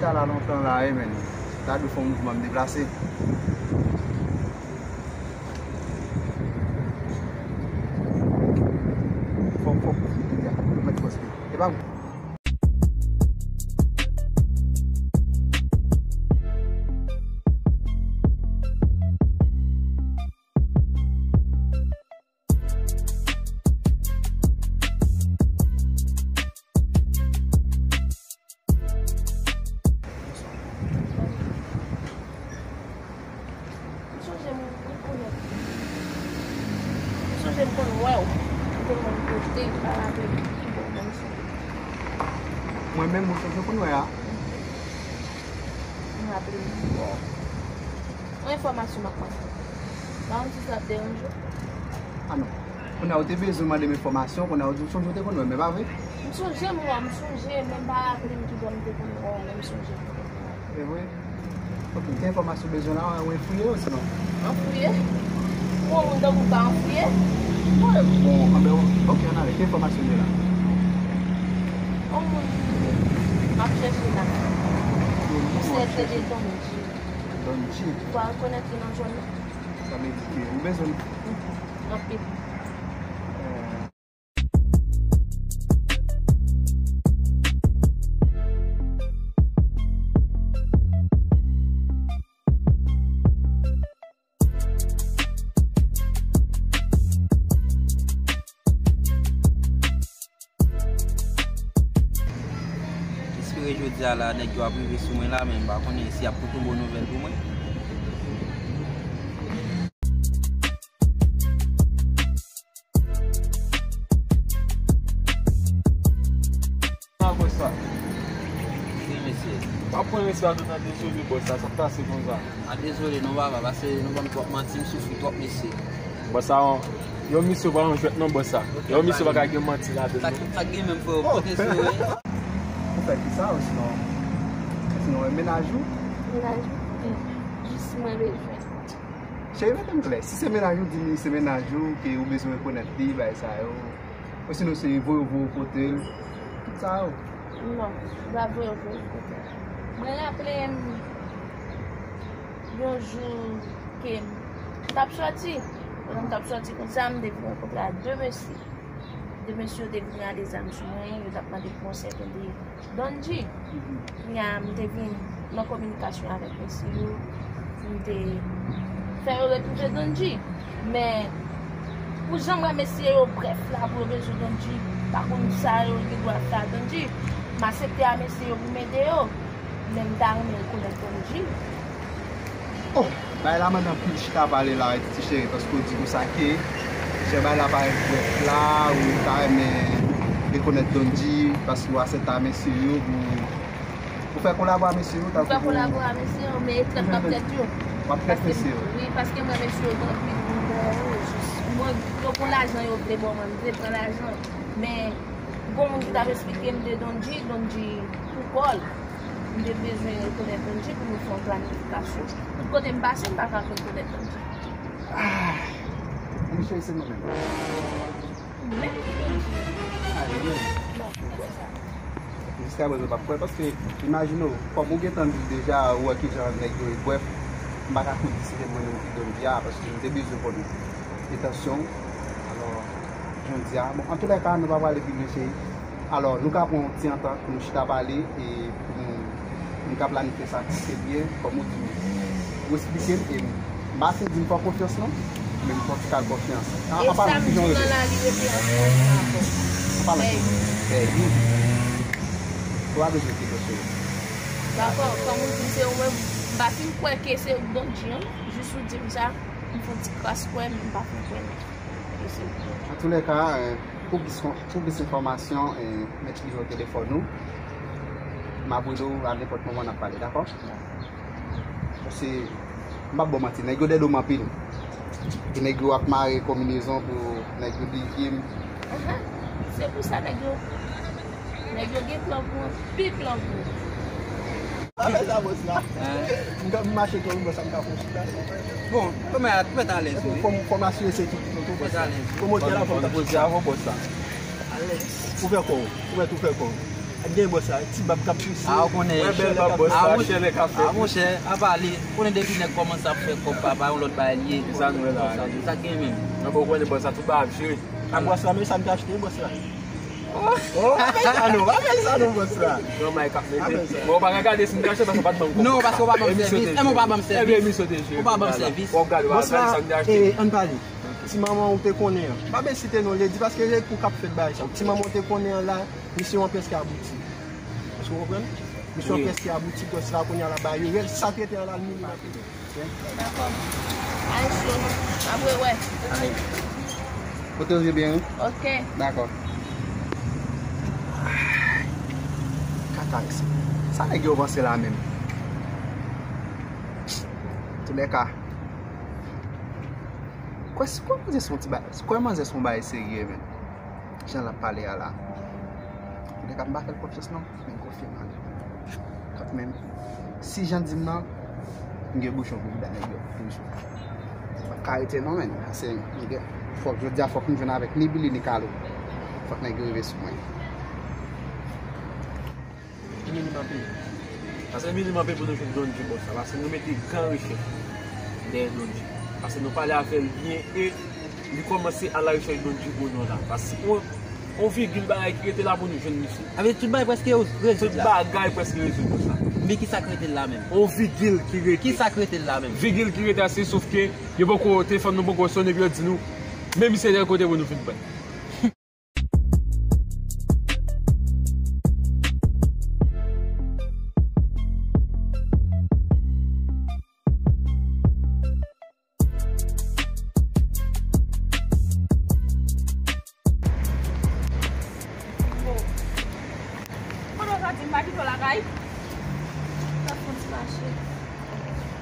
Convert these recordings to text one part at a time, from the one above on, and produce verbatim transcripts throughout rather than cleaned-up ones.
Deja la lontan la, wi, men. Sa dwe fè yon mouvman, m deplase. Fòk, fòk, fòk, fòk, fòk, fòk, fòk, fòk, fòk, fòk, M sonje m, m konnen. M sonje m konn wè w. M te konn kote, m pa raple m ki bò, men m sonje. Mwen menm, ou sonje konn wè a? M raple m bò. Yon enfòmasyon m ap mande. Pa konn si sa ap deranje w. Ah non. Kounye a ou te bezwen mande m enfòmasyon, kounye a ou di w sonje ou te konn wè m, e pa vre? M sonje m wè w, m sonje, men m pa raple m ki bò m te konn wè w, men m sonje m te konn wè w. E vre? Ok, ki enfòmasyon ou bezwen la, ou fouye yo sinon? An fouye? Ou yon moun tankou pa an fouye? Wi, bon, anben, ok, ann ale, ki enfòmasyon ou gen la? Yon moun m ap chèche la. Yon moun w ap chèche? Misye rele Don G. Don G. Ou pa rekonèt li nan zòn nan? Sa vle di ke ou bezwen l? Anpil. M espere jodi a la, nèg yo ap rive sou mwen la, men m pa konnen si y ap pote yon bon nouvèl pou mwen. Sa bòs la. Wi, mesye. Pa pran respè a tout an, dezole bòs la, sa k pase konsa? A, dezole non, papa, pase nou ban m twòp manti, m soufri twòp, mesye. Bòs la, yon misye pa yon jwèt non, bòs la. Yon misye pa ka gen manti ladan l non. Sa k gen menm, frè, pote sou ou. Ou fè kisa ou sinon? Sinon, e mennaj ou? Mennaj ou? Jis mwen bezwen. Cheri, mete m klè. Si se mennaj ou, di m se mennaj ou, ke ou bezwen rekonèt li, bagay sa yo. Osinon, se voye w voye w kote l. Tout sa yo. Non, m pa voye w voye w kote l. Mwen raple m yon jou ke m t ap sòti. Pandan m t ap sòti konsa, m te vin rankontre ak de mesye. De mesye yo te vin rale zam sou mwen, yo t ap mande pou yon sèten de Don G. Kounye a, m te vin nan kominikasyon avèk mesye yo, m te fè yo retwouve Don G. Men, pou jan m wè mesye yo brèf la, pou yo bezwen Don G, pa konn sa yo gen dwa fè a Don G, m aksepte a mesye yo pou m ede yo. Men m ta renmen rekonèt Don G. Oh, bagay la mande anpil chita pale la, ti cheri, paske w di konsa ke jan bagay la parèt brèf la, ou ta renmen rekonèt Don G, paske w aksepte a mesye yo pou ou fè kolabo a mesye yo, tankou pou... M fè kolabo a mesye yo, men e trèt m ap trèt yo. W ap trèt mesye yo? Wi, paske m wè mesye yo gen anpil moun dèyè yo, jis mwen, yo gon lajan yo vle ban mwen, m vle pran lajan. Men, gon moun ki t ap esplike m de Don G, Don G pou kò l. M te bezwen rekonèt Don G pou nou fè yon planifikasyon. Tout kote m pase, m pa ka rekonèt Don G. Ah, ann chèche se nou menm. Menm Don G. Ah, nou menm. Bon, se sa. Jiskaprezan, m p ap kwè, paske imajine w, kòm ou gentan di deja, ou wè kijan nèg yo ye bwèf, m pa ka konn si se mwen menm ki Don G a, paske m te bezwen konn entansyon w. Alò, jan w di a, bon, antoulèka, nou pa prale pi lwen, cheri. Alò, nou ka pran yon ti antant pou nou chita pale e pou nou, nou ka planifye sa ki se byen, kòm ou di, ou esplike m e m pa fin di m fè w konfyans non, men m fè w ti kal konfyans. An, e an palan sa m di w nan la, li rete an kontra avè w. An palan de, de, ou pa bezwen kite sou. Dakò, kòm ou di se ou menm, m pa fin kwè ke se ou k Don G an, jis ou di m sa, m fè yon ti kras kwè, men m pa fin kwè non. Antoulèka, eh, pou plis, pou plis enfòmasyon, eh, mèt li nimewo telefòn ou. M ap rele w a nenpòt moman n ap pale, dakò? Paske, m p ap ba w manti, nèg yo dèyè do m anpil. E nèg yo ap mare konbinezon pou nèg yo devye m. Ahan, se pou sa nèg yo Nèg yo gen plan pou anpil plan pou ou. Apre sa, bòs la. Hein? M ka, m mache tou, bòs la, m ka fon chita. Bon, kòmè a, mèt alèz, wi. Fò m, fò m asire sekirite nou tou, bòs la. Mèt alèz. Kòman w te la, fò m ta poze avan, bòs la. Alèz. Ouvè kò w, ouvè, ouvè kò w. Gen bòs la, ti bab k ap souse. A, ou konnen. Wè bèl bab bòs la, chèlè k ap fèt. A, monchè, apa li, ou konnen depi nèg kòmanse ap fè kòb, papa, yon lòt bagay li ye. Sa nou wè la. Sa k gen menm. Mwen, ou konnen bòs la, tout bagay ap jere. A, bòs la, men sa m te achte, bòs la. Oh, pa fè sa non, pa fè sa non, bòs la. Non, Mike ap mete. Bon, ou pa ka gade si m te achte, paske ou pa t ban m kòb. Non, paske ou pa ban m sèvis. Emisyon te jere. Ou pa ban m sèvis. Ou pa ban m sèvis. W ap gade, w ap gade sa m te achte. Bòs la, e, ann pale. Ti manman ou te konnen an. Pa bezwen site non, Lady, paske se ou k ap fè bagay sa. Ti manman ou te konnen an la, misye an prèske abouti. Èske w konprann? Misye an prèske abouti, bòs la kounye a l ap ba yo rèl, sa k rete an la, l mini. Dakò. Ay, cho. Apre, wè. Ay. Pote w byen, wi. Ok. Dakò. Kaka, sa nèg yo panse la menm? Toulèka. Kwè, kwè manzè se yon ti bagay, kwè manzè se yon bagay serye, men. Jan l ap pale a la. Toulèka, m pa fè l konfyans non, men konfye m ale. Kanmenm, si jan di m nan, m gen bouchon pou m bay nèg yo toujou. M p ap ka rete non, men. Ase, m gen, fòk, jodi a, fòk m jwenn avèk ni Billy, ni Kalo. Fòk nèg yo rive sou mwen. Minimum peye. Paske minimum peye pou nou jwenn Don G bòs la. Paske nou mete gran rechèch dèyè Don G. Paske nou pale avè l byen e li kòmanse a la rechèch Don G pou nou la. Paske on, on vigil bagay ki rete la pou nou jwenn misye. Avè tout bagay prèske rezoud la. Tout bagay prèske rezoud bòs la. Men ki sa k rete la menm? On vigil ki rete. Ki sa k rete la menm? Vigil ki rete ase, sof ke yo poko, telefòn nou poko sonnen pou yo di nou, men misye tèl kote pou nou vin pran. Pandan w ta di m pa kite w lakay, w ta fè yon ti mache.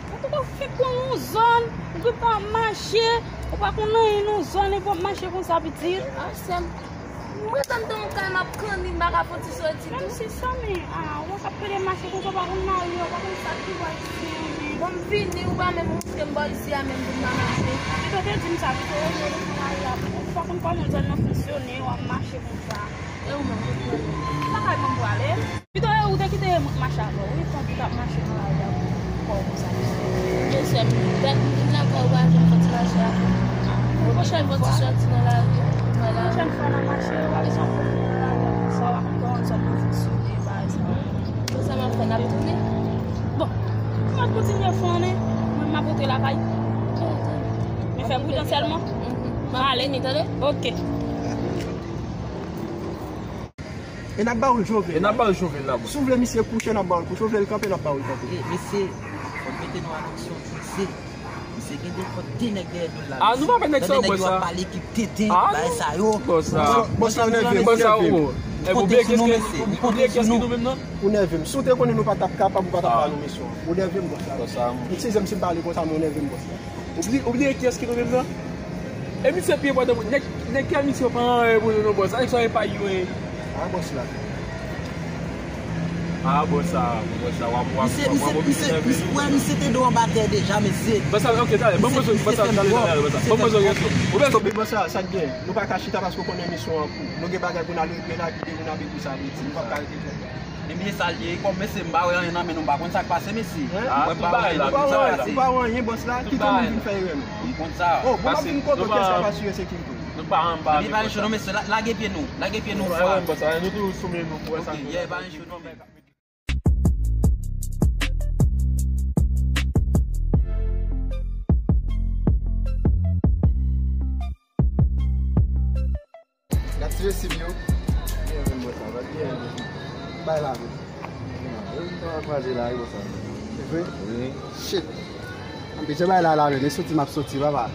Antouka, ou fenk pran yon zòn, ou gen pa mache, ou pa konn anyen nan zòn, epi w ap mache konsa, pitit. Ah, sè m, mwen tann tan yon kay, m ap kanni, m pa ka fè yon ti soti tou. Menm si sa, men, ah, ou ap pede mache konsa, ou pa konn lari, ou pa konn sa ki bò isi, men. Bon, m vini, ou pa menm montre m bò isi a, menm pou m pa mache. Pito te di m sa, pito ou rete nan lari a, ou pa konn kòman zòn nan fonksyone, w ap mache konsa. E ou menm, kote w prale? Lakay mwen m prale. Pito e ou te kite mwen k mache avè w, wi, tanpri t ap mache nan lari a pou kò w konsa. Men sè m, dat m vin lakay ou pa janm fè ti mache a. Pwochèn fwa. Fè ti sòti nan lari a. Pwochèn fwa n a mache, ou pa bezwen ap fè nan lari a konsa, w ap konn kòman zòn nan fonksyone, bagay sa yo. Konsa m ap fè, n ap tounen? Bon, nou mèt kontinye fè, men mwen m ap rantre lakay. Men fè pridan sèlman. Mwen ale. Vini, tande? Ok. E n ap ba w l, Jovel. E n ap ba w l, Jovel, la, bon. Si w vle misye kouche, n ap ba w l kouche. Si w vle l kanpe, n ap ba w l kanpe. E, mesye, fò n mete nou an aksyon, mesye. Misye gen de, fò de nèg dèyè do l la, mesye. Ah, nou pa fè nèg sa yo, bòs la. Tande nèg yo ap pale ki tenten, bagay sa yo. Bòs la. Bòs la, ou nève m, ou nève m. Ou bliye kiyès ki nou menm nan? Ou nève m. Si w te konnen nou pa t ap kapab, ou pa t ap ba nou misyon an. Ou nève m, bòs la. Bòs la. Ou size m si m pale konsa, men ou nève m, bòs la. Ou bliye, ou bliye kiyès ki nou menm nan? E misye pye bò nan moun. Nèg, nèg ki a misye yo pa anyen pou nou non, bòs. Anèk sa yo pa yon. Ah, bòs la. Ah, bòs sa, bòs sa, w ap, w ap, w ap, w ap, misye, misye, misye, wè, misye te do anba tè deja, mesye. Bòs sa, ok, talè, ban m poze, bòs sa, talè, talè, bòs sa, ban m poze yon kesyon. Ou byen? Stop, bòs sa, sa k gen? Nou pa ka chita paske w konnen misyon an kou. Nou gen bagay pou n al regle la, kite moun ap ekri sa, nou pa ka rete. Men misye sa l ye, kòm mesye m pa wè anyen nan men nou, m pa konn sa k pase, mesye. Mwen m pa wè anyen nan men sa k pase. Ou pa wè anyen, bòs la, kite moun vin fè erè nou. M konn sa. Oh, bon, m ap vin kote w, kiyès k ap asire sekirite w? Nou pa anba. Men pa cho non, mesye, la-, lage pye nou, lage pye nou. Bòs la, nou toujou sou men nou pou wè sa. Ok, yeah, pa anyen cho non, men. Gad ti vesi m yo. Byen, byen, bòs la, byen, byen. Bay la, men. Wi, nou ap kwaze la, wi, bòs la. Se vre? Wi. Shit. Anpil se bay la, la, men, men soti m ap soti, papa.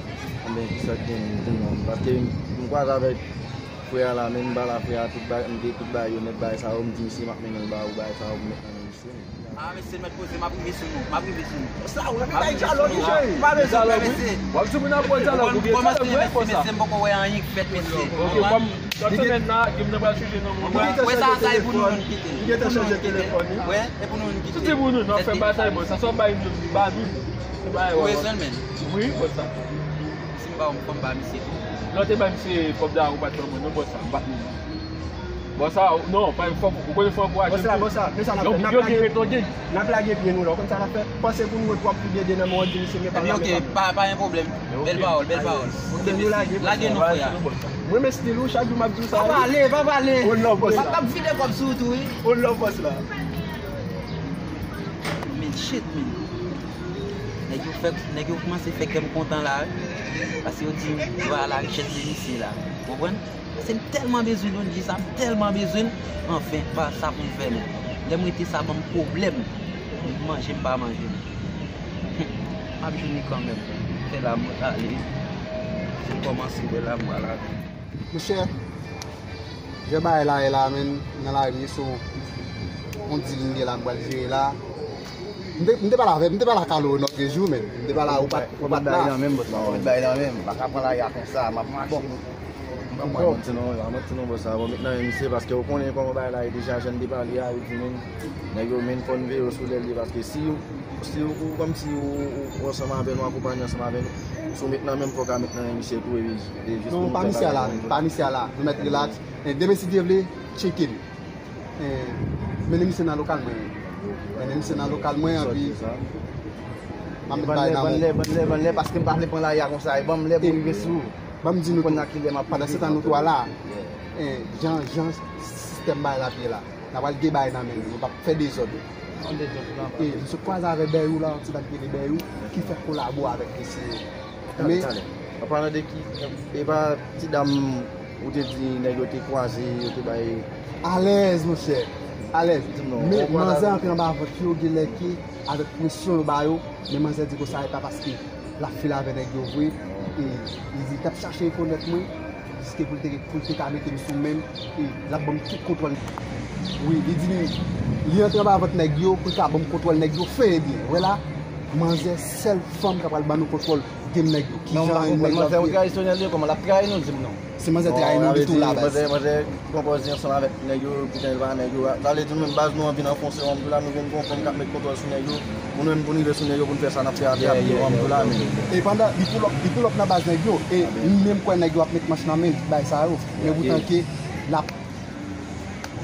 Anben, ki sa k gen, m di non, paske m kwaze avèk frè a la, men m pale a frè a, tout bagay, m di tout bagay yo nèt, bagay sa yo, m di misye m ap mennen l ba ou, bagay sa yo, m met nan men misye. Ah, mesye, mèt poze, m ap rive sou nou, m ap rive sou nou. Sa, ou renmen bay dyalòg, wi, cheri. Pa bezwen pè, mesye. W ap di moun ap pran dyalòg, ou byen dyalòg, wi, konsa. Mesye, m poko wè anyen k fèt, mesye. Ok, kòm, kòm semèn nan, ke m nan pral chanje nan moun nan. Wè, sa, sa, e pou nou menm kite. Li gentan chanje telefòn, wi. Wè, e pou nou menm kite. Tout se pou nou, nou ap fè batay, bon, sa, sa w bay nou, li ba nou. Se bagay, wè, wè. Ou bezwen l, men? Wi, konsa. Si m ba w, m fò m ba misye tou. Lè w te bay misye kòb la, ou pa t ban mwen, non, bòs la, m pa t menm. Bòs la, non, pa, fòk, ou konnen fòk ankouraje. Bòs la, bòs la, men sa n ap fè, n ap lage pye nou la, ou konn sa n ap fè? Panse pou nou wè twòp kou dede nan men w, di misye, men pa la, men pa la. Pa, pa gen pwoblèm. Bèl pawòl, bèl pawòl. Lage nou, frè. Mwen renmen stil ou, chak jou m ap di w sa. Pa pale, pa pale. On love, bòs la. M ap vide kòb sou ou tou, wi. On love, bòs la. Men shit, men. Nèg yo fè, nèg yo kòmanse fè kè m kontan la, wi. Paske yo di, yo a la richès de misye la. Konprann? Paske m tèlman bezwen Don G sa, m tèlman bezwen l. Anfen, pa sa pou m fè menm. Lè m rete sa ban m pwoblèm. M manje, m pa manje. M ap jwenn li kanmenm. Fè la mwen ale. Se kòmanse wè la mwen la. Monchè, jan bagay la ye la, menm nan lari, se yon, yon dil m gen la, m pral jere la. M te, m te pale avè, m te pale ak Alo lòt jou, men. M te pale, ou pa t, ou pa t la. Fò m bay nan menm, bòs la. Fò m bay nan menm. Pa ka pran lari a konsa, m ap mache. Bon. Mwen, mwen di non, mwen di non, bòs la. Bon, met nan men misye, paske ou konnen kòman bagay la ye deja, jan n te pale a, yo di menm, nèg yo menm fò n veye yo sou lè l ye, paske si, si ou, ou kòmsi ou, ou, ou ansanm avè nou, akonpanye ansanm avè nou, si w met nan menm, fò w ka met nan men misye tou, epi, e jis pou nou fè bagay la. Non, pa misye a la, pa misye a la. Nou mèt relax. E demen si Dye vle, tcheke m. E, mennen misye nan lokal mwen. Mennen misye nan lokal mwen, epi m ap met bagay nan men w. Ban m lè, ban m lè, ban m lè, paske m pa vle pran lari a konsa. E ban m lè pou m rive sou ou. Ban m di nou tou, pandan se tan nou twa la, e, jan, jan sistèm bagay la ap ye la, n a pral gen bagay nan men nou, nou p ap fè dezòd. E, m sot kwaze avèk Bèyou la, yon ti dam ki rele Bèyou, ki fè kolabo avèk mesye. Talè, talè. An palan de ki, e pa ti dam ou te di nèg yo te kwaze, yo te bay. Alèz, monchè. Alèz. Men manzè antre anba vant yo, genlè ke avèk presyon yo ba yo, men manzè di konsa, e pa paske l ap file avè nèg yo vre. E li di l t ap chache rekonèt mwen, jiske pou l te, pou l te ka mete m sou men m, e l ap ban m tout kontwòl. Wi, li di li, li antre anba vant nèg yo pou l ka ban m kontwòl nèg yo fen e byen. Wè la, manzè, sèl fanm k ap pral ban nou kontwòl game nèg yo. Kijan nèg yo ap viv. Manzè, ou tradisyonèl li, kòman l ap trayi nou, di m non. Si manzè trayi nou, li tou la, baz. Manzè, manzè konpòze ansanm avèk nèg yo, kite l pa nèg yo. Sa vle di nou menm baz nou an vin anfonse, ansanm la, nou vin gon fanm k ap met kontwòl sou nèg yo. Pou nou menm, pou nou rive sou nèg yo, pou nou fè sa n ap fè a, ansanm la, men. E pandan, li pull up, li pull up nan baz nèg yo, e li menm kwè nèg yo ap met manch nan men l, bay sa yo. Men poutan ke l ap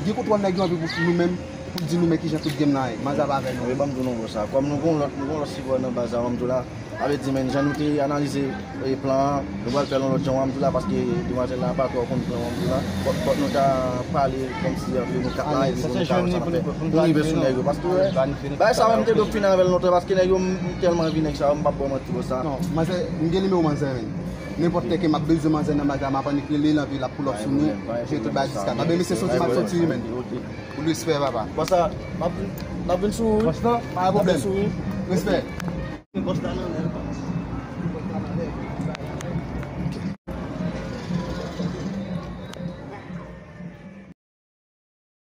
gen kontwòl nèg yo anpi pou nou menm, pou di nou men kijan tout game nan ye. Manzè ap avè nou. Wi, ban m di w non, bro, sa. Kòm nou gon lòt, nou gon lòt sipò nan baz la, ban m di w la. Sa vle di, men, jan nou te analize, e, plan an, nou pral fè l yon lòt jan, ban m di w la, paske demwazèl la pa twò konn plan, ban m di w la. Fòk, fòk nou ta pale kòmsi antre nou kat la, epi pou nou ka wè sa n ap fè. Pou rive sou nèg yo, paske, wè, bagay sa menm te dwe fini avè l lontan, paske nèg yo, m, m tèlman anvi nèg sa yo, m p ap ba w manti konsa. Non, manzè, m gen nimewo manzè, men. Nenpòt lè ke m ap bezwen manzè nan baz la, m ap annik rele l, anpi l ap pull up sou nou, jere tout bagay jiska. Anben, mesye, soti, m ap soti, wi, men. Pou respè, papa. Bòs la, n ap vin, n ap vin sou ou, wi. Bòs la, pa gen pwoblèm. N ap vin sou ou, wi. Respè. Bòs la nan